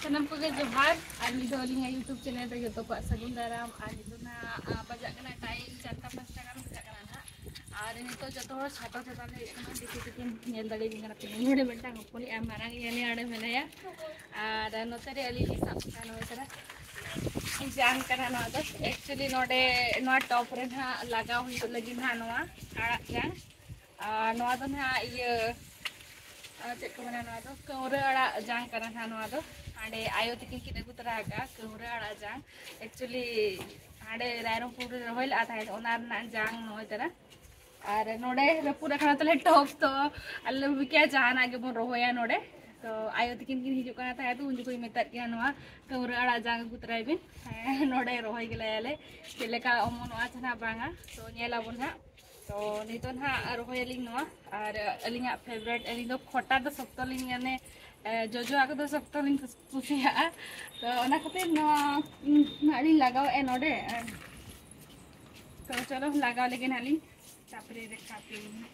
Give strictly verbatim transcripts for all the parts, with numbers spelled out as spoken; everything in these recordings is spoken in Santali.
ᱥᱟᱱᱟᱢ ᱠᱚᱜᱮ ᱡᱚᱦᱟᱨ, ᱟᱨ ᱢᱤᱫ ᱫᱷᱟᱣ ᱟᱹᱞᱤᱧᱟᱜ YouTube channel ᱨᱮ ᱡᱚᱛᱚ ᱠᱚᱣᱟᱜ ᱥᱟᱹᱜᱩᱱ ᱫᱟᱨᱟᱢ᱾ ᱟᱨ ᱱᱤᱛᱚᱜ ᱱᱟᱜ, ᱟ, ᱵᱟᱡᱟᱜ ᱠᱟᱱᱟ ᱴᱟᱭᱤᱢ ᱪᱟᱨᱴᱟ ᱯᱟᱸᱪᱴᱟ ᱜᱟᱱ ᱵᱟᱡᱟᱜ ᱠᱟᱱᱟ ᱱᱟᱜ᱾ ᱟᱨ ᱱᱤᱛᱚᱜ ᱡᱚᱛᱚ ᱦᱚᱲ ᱪᱷᱟᱛᱟ ᱪᱷᱟᱛᱟ ᱞᱮ ᱦᱮᱡ ᱠᱟᱱᱟ, ᱫᱤᱠᱩ ᱛᱟᱹᱠᱤᱱ ᱧᱮᱞ ᱫᱟᱲᱮᱭᱟᱹᱧ ᱠᱟᱱᱟ ᱯᱮ, ᱱᱚᱰᱮ ᱢᱤᱫᱴᱟᱝ ᱦᱚᱯᱚᱱᱤᱡ ᱟᱨ ᱢᱟᱨᱟᱝ ᱤᱡ ᱟᱞᱮ ᱚᱸᱰᱮ ᱢᱮᱱᱟᱭᱟ᱾ ᱟᱨ ᱱᱚᱛᱮ ᱨᱮ ᱟᱹᱞᱤᱧ ᱞᱤᱧ ᱥᱟᱵ ᱠᱟᱜᱼᱟ ᱱᱚᱣᱟ ᱠᱟᱱᱟ, ᱡᱟᱝ ᱠᱟᱱᱟ ᱱᱚᱣᱟ ᱫᱚ᱾ Actually ᱱᱚᱰᱮ ᱱᱚᱣᱟ ᱴᱚᱯ ᱨᱮ ᱱᱟᱦᱟᱜ ᱞᱟᱜᱟᱣ ᱦᱩᱭᱩᱜ ᱞᱟᱹᱜᱤᱫ ᱱᱟᱦᱟᱜ ᱱᱚᱣᱟ ᱟᱲᱟᱜ ᱡᱟᱝ᱾ ᱟᱨ ᱱᱚᱣᱟ ᱫᱚ ᱱᱟᱦᱟᱜ ᱤᱭᱟᱹ, ᱟᱨ ᱪᱮᱫ ᱠᱚ ᱢᱮᱱᱟ, ᱱᱚᱣᱟ ᱫᱚ ᱠᱟᱹᱣᱨᱟᱹ ᱟᱲᱟᱜ ᱡᱟᱝ ᱠᱟᱱᱟ ᱱᱟᱦᱟᱜ᱾ ᱱᱚᱣᱟ ᱫᱚ ᱦᱟᱸᱰᱮ ᱟᱭᱳ ᱛᱟᱹᱠᱤᱱ ᱠᱤᱱ ᱟᱹᱜᱩ ᱛᱚᱨᱟ ᱟᱠᱟᱫᱼᱟ, ᱠᱟᱹᱣᱨᱟᱹ ᱟᱲᱟᱜ ᱡᱟᱝ᱾ Actually ᱦᱟᱸᱰᱮ ᱨᱟᱭᱨᱚᱝᱯᱩᱨ ᱨᱮ ᱨᱚᱦᱚᱭ ᱞᱮᱫᱼᱟ ᱛᱟᱦᱮᱸᱫ, ᱚᱱᱟ ᱨᱮᱱᱟᱜ ᱡᱟᱝ ᱱᱚᱜᱼᱚᱭ ᱛᱟᱨᱟ᱾ ᱟᱨ ᱱᱚᱰᱮ ᱨᱟᱹᱯᱩᱫ ᱟᱠᱟᱱᱟ ᱛᱟᱞᱮ ᱴᱚᱯ, ᱛᱚ ᱟᱞᱮ ᱞᱮ ᱵᱩᱡᱽ ᱠᱮᱜᱼᱟ ᱡᱟᱦᱟᱱᱟᱜ ᱜᱮᱵᱚᱱ ᱨᱚᱦᱚᱭᱟ ᱱᱚᱰᱮ᱾ ᱛᱚ ᱟᱭᱳ ᱛᱟᱹᱠᱤᱱ ᱠᱤᱱ ᱦᱤᱡᱩᱜ ᱠᱟᱱᱟ ᱛᱟᱦᱮᱸᱫ, ᱛᱚ ᱩᱱ ᱡᱚᱠᱷᱚᱡ ᱤᱧ ᱢᱮᱛᱟᱫ ᱠᱤᱱᱟ, "ᱱᱚᱣᱟ ᱠᱟᱹᱣᱨᱟᱹ ᱟᱲᱟᱜ ᱡᱟᱝ ᱟᱹᱜᱩ ᱛᱚᱨᱟᱭ ᱵᱤᱱ, ᱦᱮᱸ, ᱱᱚᱰᱮ ᱨᱚᱦᱚᱭ ᱜᱮᱞᱟᱭᱟᱞᱮ, ᱪᱮᱫ ᱞᱮᱠᱟ ᱚᱢᱚᱱᱚᱜᱼᱟ ᱥᱮ ᱱᱟᱜ ᱵᱟᱝᱟ, ᱛᱚ ᱧᱮᱞ ᱟᱵᱚᱱ ᱦᱟᱸᱜ᱾" ᱛᱚ ᱱᱤᱛᱚᱜ ᱱᱟᱦᱟᱜ ᱨᱚᱦᱚᱭᱟᱞᱤᱧ ᱱᱚᱣᱟ᱾ ᱟᱨ ᱟᱹᱞᱤᱧᱟᱜ favourite, ᱟᱹᱞᱤᱧ ᱫᱚ ᱠᱷᱚᱴᱟ ᱫᱚ ᱥᱚᱠᱛᱚ ᱞᱤᱧ, ᱢᱟᱱᱮ, ᱮ, ᱡᱚᱡᱚᱣᱟᱜ ᱠᱚᱫᱚ ᱥᱚᱠᱛᱚ ᱞᱤᱧ ᱠᱩᱥ-, ᱠᱩᱥᱤᱭᱟᱜᱼᱟ᱾ ᱛᱚ ᱚᱱᱟ ᱠᱷᱟᱹᱛᱤᱨ ᱱᱚᱣᱟ, ᱩᱸ, ᱱᱟᱦᱟᱜ ᱞᱤᱧ ᱞᱟᱜᱟᱣᱮᱫᱼᱟ ᱱᱚᱰᱮ᱾ ᱟᱨ ᱛᱚ ᱪᱚᱞᱚ ᱞᱟᱜᱟᱣ ᱞᱮᱜᱮ ᱱᱟᱦᱟᱜ ᱞᱤᱧ, ᱛᱟᱨᱯᱚᱨᱮ ᱫᱮᱠᱷᱟᱣ ᱯᱮᱭᱟᱹᱧ᱾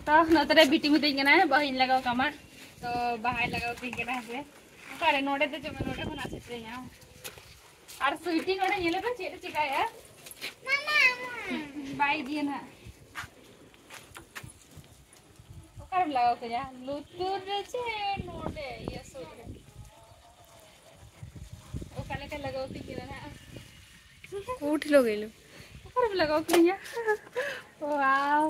ᱛᱚ ᱱᱚᱛᱮ ᱨᱮ ᱵᱤᱴᱤ ᱢᱤᱛᱟᱹᱧ ᱠᱟᱱᱟᱭ, "ᱵᱟᱹᱦᱩᱧ ᱞᱟᱜᱟᱣ ᱠᱟᱢᱟ", ᱛᱚ ᱵᱟᱦᱟᱭ ᱞᱟᱜᱟᱣ ᱛᱤᱧ ᱠᱟᱱᱟ᱾ ᱦᱟᱯᱮ ᱚᱠᱟᱨᱮ, ᱱᱚᱰᱮ ᱫᱚ ᱡᱚᱢᱟ, ᱱᱚᱰᱮ ᱠᱷᱚᱱᱟᱜ ᱥᱮᱴᱮᱨᱤᱧᱟ᱾ ᱟᱨ ᱥᱩᱭᱴᱤ ᱱᱚᱰᱮ ᱧᱮᱞᱮ ᱯᱮ ᱪᱮᱫ ᱮ ᱪᱮᱠᱟᱭᱟ᱾ ᱵᱟᱭ ᱤᱫᱤᱭᱟ ᱱᱟᱜ᱾ ᱚᱠᱟᱨᱮᱢ ᱞᱟᱜᱟᱣ ᱠᱟᱫᱟ? ᱞᱩᱛᱩᱨ ᱨᱮ ᱪᱮ ᱱᱚᱰᱮ ᱤᱭᱟᱹ ᱥᱩᱨ ᱨᱮ? ᱚᱠᱟ ᱞᱮᱠᱟ ᱞᱟᱜᱟᱣ ᱠᱟᱹᱧ ᱠᱟᱱᱟ ᱱᱟᱜ? ᱠᱩᱴᱷᱤ ᱞᱚᱜᱮ ᱞᱚ᱾ ᱚᱠᱟᱨᱮᱢ ᱞᱟᱜᱟᱣ ᱠᱟᱹᱧᱟ? ᱣᱟᱣ᱾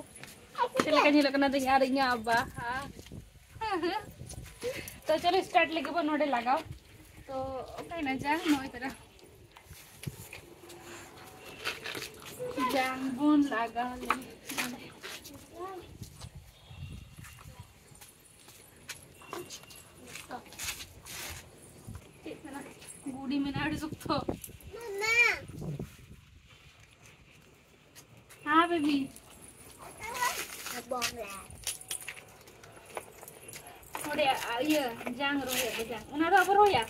ᱪᱮᱫ ᱞᱮᱠᱟ ᱧᱮᱞᱚᱜ ᱠᱟᱱᱟ ᱫᱟᱹᱧ ᱟᱨ ᱤᱧᱟᱹᱜ ᱵᱟᱦᱟ᱾ ᱛᱚ ᱪᱚᱞᱚ start ᱞᱮᱜᱮ ᱵᱚᱱ ᱱᱚᱰᱮ ᱞᱟᱜᱟᱣ᱾ ᱛᱚ ᱚᱠᱟᱭᱮᱱᱟ ᱡᱟᱝ? ᱱᱚᱜᱼᱚᱭ ᱛᱚᱨᱟ᱾ ᱡᱟᱝ ᱵᱚᱱ ᱞᱟᱜᱟᱣ ᱞᱮᱜᱮ᱾ ᱪᱮᱫ ᱠᱟᱱᱟ? ᱜᱩᱰᱤ ᱢᱮᱱᱟᱜᱼᱟ, ᱟᱹᱰᱤ ᱥᱚᱠᱛᱚ᱾ ᱦᱮᱸ, ᱵᱮᱵᱤ᱾ ᱱᱚᱰᱮ, ᱟ, ᱤᱭᱟᱹ, ᱡᱟᱝ ᱨᱚᱦᱚᱭᱟ, ᱡᱟᱝ᱾ ᱚᱱᱟ ᱫᱚ ᱟᱵᱚ ᱨᱚᱦᱚᱭᱟ᱾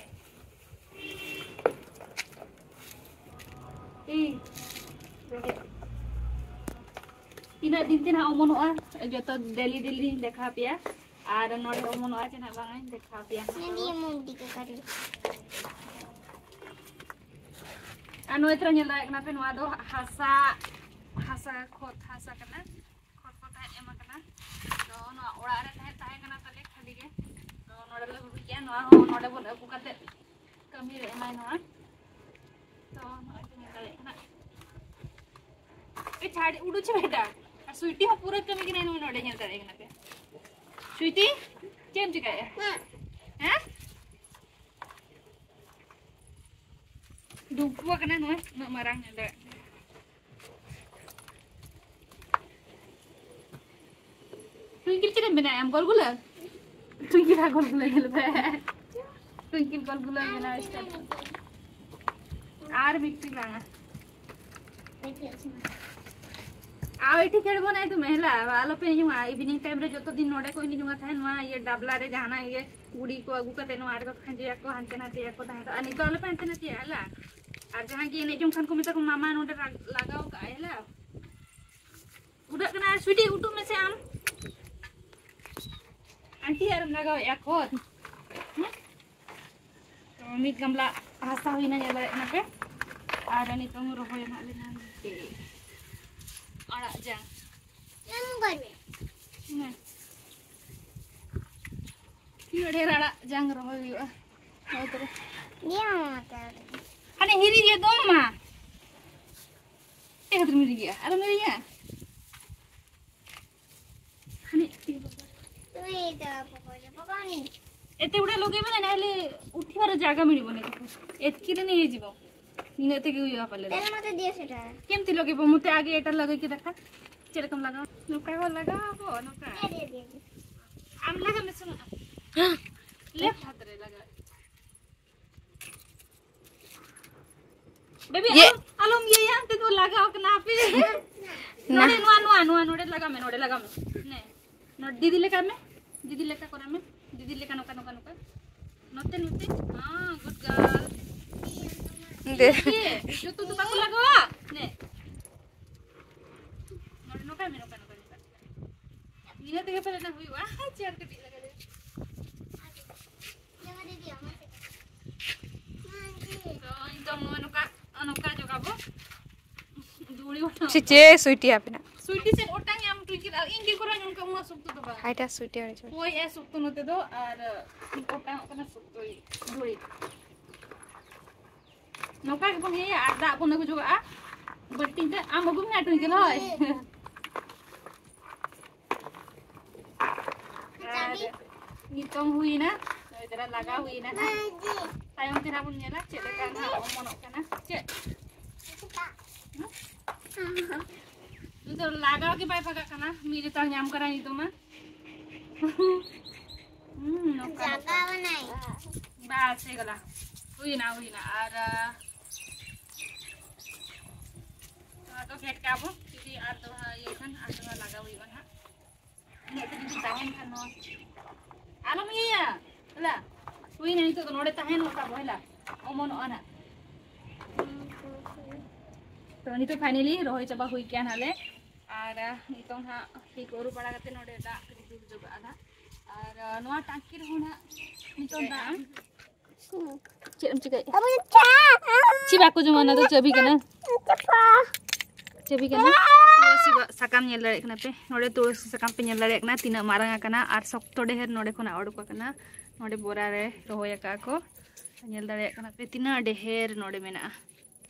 ᱤᱧ ᱨᱚᱦᱚᱭᱟ᱾ ᱛᱤᱱᱟᱹᱜ ᱫᱤᱱ ᱛᱮ ᱱᱟᱦᱟᱜ ᱚᱢᱚᱱᱚᱜᱼᱟ, ᱡᱚᱛᱚ daily daily ᱞᱤᱧ ᱫᱮᱠᱷᱟᱣ ᱯᱮᱭᱟ᱾ ᱟᱨ ᱱᱚᱰᱮ ᱚᱢᱚᱱᱚᱜᱼᱟ ᱪᱮ ᱱᱟᱜ ᱵᱟᱝ, ᱤᱧ ᱫᱮᱠᱷᱟᱣ ᱟᱯᱮᱭᱟ ᱦᱟᱸᱜ᱾ ᱱᱤᱭᱟᱹ ᱢᱩᱫᱤ ᱠᱚ ᱠᱟᱹᱴᱤᱡ᱾ ᱟᱨ ᱱᱚᱜᱼᱚᱭ ᱛᱚᱨᱟ ᱧᱮᱞ ᱫᱟᱲᱮᱭᱟᱜ ᱠᱟᱱᱟ ᱯᱮ, ᱱᱚᱣᱟ ᱫᱚ ᱦᱟᱥᱟ, ᱦᱟᱥᱟ, ᱠᱷᱚᱛ ᱦᱟᱥᱟ ᱠᱟᱱᱟ, ᱠᱷᱚᱛ ᱠᱚ ᱛᱟᱦᱮᱸᱫ ᱮᱢ ᱟᱠᱟᱱᱟ᱾ ᱛᱚ ᱱᱚᱣᱟ ᱚᱲᱟᱜ ᱨᱮ ᱛᱟᱦᱮᱸ, ᱛᱟᱦᱮᱸ ᱠᱟᱱᱟ ᱛᱟᱞᱮ ᱠᱷᱟᱹᱞᱤ ᱜᱮ, ᱛᱚ ᱱᱚᱰᱮ ᱞᱮ ᱦᱩᱲᱩ ᱜᱮᱭᱟ᱾ ᱱᱚᱣᱟ ᱦᱚᱸ ᱱᱚᱰᱮ ᱵᱚᱱ ᱟᱹᱜᱩ ᱠᱟᱛᱮ ᱠᱟᱹᱢᱤ ᱨᱮ ᱮᱢᱟᱭ ᱱᱚᱣᱟ᱾ ᱛᱚ ᱱᱚᱜᱼᱚᱭ ᱯᱮ ᱧᱮᱞ ᱫᱟᱲᱮᱭᱟᱜ ᱠᱟᱱᱟ᱾ ᱮ ᱪᱷᱟᱲ ᱩᱰᱩᱪ ᱵᱮᱴᱟ᱾ ᱟᱨ ᱥᱩᱭᱴᱤ ᱦᱚᱸ ᱯᱩᱨᱟᱹ ᱠᱟᱹᱢᱤ ᱠᱟᱱᱟᱭ ᱱᱚᱜᱼᱚᱭ ᱱᱚᱰᱮ, ᱧᱮᱞ ᱫᱟᱲᱮᱭᱟᱜ ᱠᱟᱱᱟ ᱯᱮ᱾ ᱥᱩᱭᱴᱤ, ᱪᱮᱫ ᱮᱢ ᱪᱤᱠᱟᱹᱭᱮᱫᱼᱟ? ᱦᱮᱸ? ᱰᱩᱵᱩᱜ ᱟᱠᱟᱱᱟ ᱱᱚᱣᱟ, ᱩᱱᱟᱹᱜ ᱢᱟᱨᱟᱝ ᱧᱮᱞ ᱫᱟᱲᱮᱭᱟᱜ ᱠᱟᱱᱟ᱾ ᱴᱩᱭᱝᱠᱤᱞ ᱪᱮᱫ ᱮᱢ ᱵᱮᱱᱟᱣᱮᱫᱼᱟ ᱟᱢ? ᱜᱚᱞᱜᱩᱞᱟᱹ? ᱴᱩᱭᱝᱠᱤᱞ ᱦᱟᱸᱜ ᱜᱚᱞᱜᱩᱞᱟᱹ ᱧᱮᱞ ᱯᱮ᱾ ᱴᱩᱭᱝᱠᱤᱞ ᱜᱚᱞᱜᱩᱞᱟᱹ ᱵᱮᱱᱟᱣ start᱾ ᱟᱨ ᱢᱤᱫᱴᱤᱡ ᱵᱟᱝᱟ᱾ ᱟᱨ ᱮᱴᱤ ᱠᱷᱮᱲ ᱵᱚᱱᱟᱭ ᱛᱚ ᱢᱮᱦᱞᱟ, ᱟᱞᱚ ᱯᱮ ᱤᱭᱩᱝᱟ᱾ Evening time ᱨᱮ ᱡᱚᱛᱚ ᱫᱤᱱ ᱱᱚᱰᱮ ᱠᱚ ᱤᱫᱤ ᱡᱚᱝᱟ ᱛᱟᱦᱮᱸᱱ, ᱱᱚᱣᱟ ᱤᱭᱟᱹ ᱰᱟᱵᱞᱟ ᱨᱮ ᱡᱟᱦᱟᱱᱟᱜ ᱤᱭᱟᱹ ᱠᱩᱲᱤ ᱠᱚ ᱟᱹᱜᱩ ᱠᱟᱛᱮ ᱱᱚᱣᱟ ᱨᱮᱠᱚ ᱠᱷᱟᱸᱡᱚᱭᱟᱠᱚ, ᱦᱟᱱᱛᱮ ᱱᱟᱛᱮᱭᱟᱠᱚ ᱛᱟᱦᱮᱸ ᱫᱚ᱾ ᱟᱨ ᱱᱤᱛᱚᱜ ᱟᱞᱚ ᱯᱮ ᱦᱟᱱᱛᱮ ᱱᱟᱛᱮᱭᱟ ᱦᱮᱞᱟ᱾ ᱟᱨ ᱡᱟᱦᱟᱸᱭ ᱜᱮ ᱮᱱᱮᱡ ᱡᱚᱝ ᱠᱷᱟᱱ ᱠᱚ ᱢᱮᱛᱟ ᱠᱚ, ᱢᱟᱢᱟ ᱱᱚᱰᱮ ᱨᱟ-, ᱞᱟᱜᱟᱣ ᱠᱟᱜᱼᱟᱭ ᱦᱮᱞᱟ᱾ ᱩᱰᱟᱹᱜ ᱠᱟᱱᱟ, ᱥᱩᱭᱴᱤ, ᱩᱰᱩᱠ ᱢᱮᱥᱮ ᱟᱢ᱾ ᱟᱱᱴᱤ ᱟᱨᱮᱢ ᱞᱟᱜᱟᱣᱮᱫᱼᱟ ᱠᱷᱚᱛ? ᱦᱮᱸ? ᱛᱚ, ᱢᱤᱫ ᱜᱟᱢᱞᱟ ᱦᱟᱥᱟ ᱦᱩᱭᱱᱟ, ᱧᱮᱞ ᱫᱟᱲᱮᱭᱟᱜ ᱠᱟᱱᱟ ᱯᱮ᱾ ᱟᱨ ᱱᱤᱛᱚᱝ ᱨᱚᱦᱚᱭᱟ ᱱᱟᱜ ᱞᱮ ᱱᱟᱝ ᱟᱲᱟᱜ ᱡᱟᱝ᱾ ᱦᱮᱸ᱾ ᱛᱤᱱᱟᱹᱜ ᱰᱷᱮᱨ ᱟᱲᱟᱜ ᱡᱟᱝ ᱨᱚᱦᱚᱭ ᱦᱩᱭᱩᱜᱼᱟ᱾ ᱱᱚᱜᱼᱚᱭ ᱛᱚᱵᱮ᱾ ᱦᱟᱱᱮ ᱦᱤᱨᱤ ᱜᱮ ᱫᱚᱢ ᱢᱟ᱾ ᱪᱮᱫ ᱠᱷᱟᱹᱛᱤᱨ ᱢᱤᱨᱤ ᱜᱮᱭᱟ? ᱟᱞᱚ ᱢᱤᱨᱤ ᱜᱮᱭᱟ। তুমি এটা পকোড়া পকোড়ি। ଏତେ ଗୁଡ଼ା ଲଗେଇବ ନା, ନହେଲେ ଉଠିବାର ଜାଗା ମିଳିବନି। ଏତିକିରେ ନେଇଯିବ। ଏତିକି ହୁଏ ପାଲେ। ତାହେଲେ ମତେ ଦିଅ ସେଟା। କେମିତି ଲଗେଇବ? ମତେ ଆଗେ ଏଟା ଲଗେଇକି ଦେଖା। ସେରକମ ଲଗାଅ। ନୌକା ହବ, ଲଗାଅ ହବ, ନୌକା। ଦିଅ, ଦିଅ, ଦିଅ। ଆମ ଲଗା ମେ ଶୁଣ। ଲେଫ୍ଟ ହାତରେ ଲଗା। ବେବି, ୟେ। ଆଲମ, ଆଲମ, ଇଏ ୟାନ୍ତେ ତୁ ଲଗାଅ କି ନା ପି? ନା। ନୋଡ଼େ, ନୂଆ, ନୂଆ, ନୂଆ, ନୋଡ଼େ ଲଗାମେ, ନୋଡ଼େ ଲଗାମେ। ନେ। ନୋ, ଦିଦି ଲେଖା ମେ। ଦିଦି ଲେଖା କରା ମେ। ଦିଦି ଲେଖା ନକା, ନକା, ନକା। ନତେ, ନତେ। ହଁ, ଗୁଡ୍ ଗର୍ଲ। ଦେ। ଇଏ, ଯୋଉ ତୁ, ତୁ ପାଖକୁ ଲଗାଅ। ନେ। ନୋଡ଼େ ନକା ମେ, ନକା, ନକା, ନକା। ନିହାତି ଭାବରେ ନା ହୁଏ। ଆ, ଚେୟାର କେ ଟିକେ। ᱥᱮ ᱪᱮ ᱥᱩᱭᱴᱤ ᱟᱯᱮᱱᱟᱜ? ᱥᱩᱭᱴᱤ ᱥᱮ ᱚᱴᱟᱝ ᱮ ᱟᱢ ᱴᱩᱭᱠᱤ, ᱟᱨ ᱤᱧ ᱜᱮ ᱠᱚᱨᱟᱣ ᱚᱱᱠᱟ ᱩᱱᱟᱹᱜ ᱥᱚᱠᱛᱚ ᱫᱚ ᱵᱟᱝ᱾ ᱦᱟᱭᱴᱟ ᱥᱩᱭᱴᱤ ᱟᱹᱰᱤ ᱡᱳᱨ᱾ ᱦᱳᱭ, ᱮ ᱥᱚᱠᱛᱚ ᱱᱚᱛᱮ ᱫᱚ, ᱟᱨ ᱚᱴᱟᱝ ᱚᱜ ᱠᱟᱱᱟ ᱥᱚᱠᱛᱚ ᱫᱷᱩᱲᱤ᱾ ᱱᱚᱝᱠᱟ ᱜᱮᱵᱚᱱ ᱤᱭᱟᱹᱭᱟ ᱟᱨ ᱫᱟᱜ ᱵᱚᱱ ᱟᱹᱜᱩ ᱡᱚᱜᱟᱜᱼᱟ ᱵᱟᱹᱞᱴᱤᱱ ᱛᱮ᱾ ᱟᱢ ᱟᱹᱜᱩ ᱢᱮ ᱴᱩᱭᱠᱤ ᱞᱚᱭ᱾ ᱟᱨ ᱱᱤᱛᱚᱝ ᱦᱩᱭᱱᱟ, ᱱᱚᱜᱼᱚᱭ ᱡᱟᱨᱟ ᱞᱟᱜᱟᱣ ᱦᱩᱭᱱᱟ ᱱᱟᱦᱟᱜ᱾ ᱛᱟᱭᱚᱢ ᱛᱮ ᱱᱟᱦᱟᱜ ᱵᱚᱱ ᱧᱮᱞᱟ ᱪᱮᱫ ᱞᱮᱠᱟ ᱱᱟᱦᱟᱜ ᱚᱢᱚᱱᱚᱜ ᱠᱟᱱᱟ᱾ ᱪᱮᱫ? ᱩᱱᱤ ᱫᱚ ᱞᱟᱜᱟᱣ ᱜᱮ ᱵᱟᱭ ᱵᱷᱟᱜᱟᱜ ᱠᱟᱱᱟ, ᱢᱤᱫ ᱞᱮᱛᱟᱲ ᱧᱟᱢ ᱠᱟᱱᱟ ᱱᱤᱛᱚᱜ ᱢᱟ᱾ ᱦᱩᱸ, ᱱᱚᱝᱠᱟ ᱱᱚᱝᱠᱟ᱾ ᱵᱟᱥ, ᱦᱩᱭ ᱜᱚᱞᱟ᱾ ᱦᱩᱭᱱᱟ, ᱦᱩᱭᱱᱟ᱾ ᱟᱨ, ᱟ, ᱱᱚᱣᱟ ᱫᱚ ᱜᱷᱮᱴ ᱠᱟᱜᱼᱟ ᱵᱚᱱ, ᱡᱩᱫᱤ ᱟᱨ ᱫᱚᱦᱲᱟ ᱤᱭᱟᱹ ᱠᱷᱟᱱ, ᱟᱨ ᱫᱚᱦᱲᱟ ᱞᱟᱜᱟᱣ ᱦᱩᱭᱩᱜᱼᱟ ᱱᱟᱦᱟᱜ᱾ ᱤᱱᱟᱹᱜ ᱛᱮ ᱡᱩᱫᱤ ᱛᱟᱦᱮᱱ ᱠᱷᱟᱱ ᱱᱚᱣᱟ, ᱟᱞᱚᱢ ᱤᱭᱟᱹᱭᱟ᱾ ᱦᱮᱞᱟ, ᱦᱩᱭᱱᱟ, ᱱᱤᱛᱚᱜ ᱫᱚ ᱱᱚᱰᱮ ᱛᱟᱦᱮᱱ ᱱᱚᱜ ᱛᱟᱵᱚ, ᱦᱮᱞᱟ, ᱚᱢᱚᱱᱚᱜᱼᱟ ᱱᱟᱜ᱾ ᱛᱚ, ᱱᱤᱛᱚᱜ finally ᱨᱚᱦᱚᱭ ᱪᱟᱵᱟ ᱦᱩᱭ ᱠᱮᱜᱼᱟ ᱱᱟᱜ ᱞᱮ᱾ ᱟᱨ, ᱟ, ᱱᱤᱛᱚᱝ ᱦᱟᱸᱜ ᱛᱤ ᱠᱚ ᱟᱹᱨᱩᱵ ᱵᱟᱲᱟ ᱠᱟᱛᱮ ᱱᱚᱰᱮ ᱫᱟᱜ ᱠᱟᱹᱴᱤᱡ ᱫᱩᱞ ᱡᱚᱜᱟᱜᱼᱟ ᱱᱟᱜ᱾ ᱟᱨ, ᱟ, ᱱᱚᱣᱟ ᱴᱟᱝᱠᱤ ᱨᱮᱦᱚᱸ ᱱᱟᱜ ᱱᱤᱛᱚᱝ ᱫᱟᱜ ᱪᱮᱫ ᱮᱢ ᱪᱤᱠᱟᱹᱭᱮᱫᱼᱟ? ᱪᱮᱫ ᱵᱟᱠᱚ ᱡᱚᱢᱟ? ᱚᱱᱟ ᱫᱚ ᱪᱟᱹᱵᱤ ᱠᱟᱱᱟ᱾ ᱪᱟᱹᱵᱤ ᱠᱟᱱᱟ᱾ ᱛᱩᱞᱥᱤ ᱵᱟ-, ᱥᱟᱠᱟᱢ ᱧᱮᱞ ᱫᱟᱲᱮᱭᱟᱜ ᱠᱟᱱᱟ ᱯᱮ? ᱱᱚᱰᱮ ᱛᱩᱞᱥᱤ ᱥᱟᱠᱟᱢ ᱯᱮ ᱧᱮᱞ ᱫᱟᱲᱮᱭᱟᱜ ᱠᱟᱱᱟ, ᱛᱤᱱᱟᱹᱜ ᱢᱟᱨᱟᱝ ᱟᱠᱟᱱᱟ ᱟᱨ ᱥᱚᱠᱛᱚ ᱰᱷᱮᱨ ᱱᱚᱰᱮ ᱠᱷᱚᱱᱟᱜ ᱚᱰᱚᱠ ᱟᱠᱟᱱᱟ᱾ ᱱᱚᱰᱮ ᱵᱚᱨᱟ ᱨᱮ ᱨᱚᱦᱚᱭ ᱟᱠᱟᱫᱼᱟ ᱠᱚ᱾ ᱧᱮᱞ ᱫᱟᱲᱮᱭᱟᱜ ᱠᱟᱱᱟ ᱯᱮ ᱛᱤᱱᱟᱹᱜ ᱰᱷᱮᱨ ᱱᱚᱰᱮ ᱢᱮᱱᱟᱜᱼᱟ᱾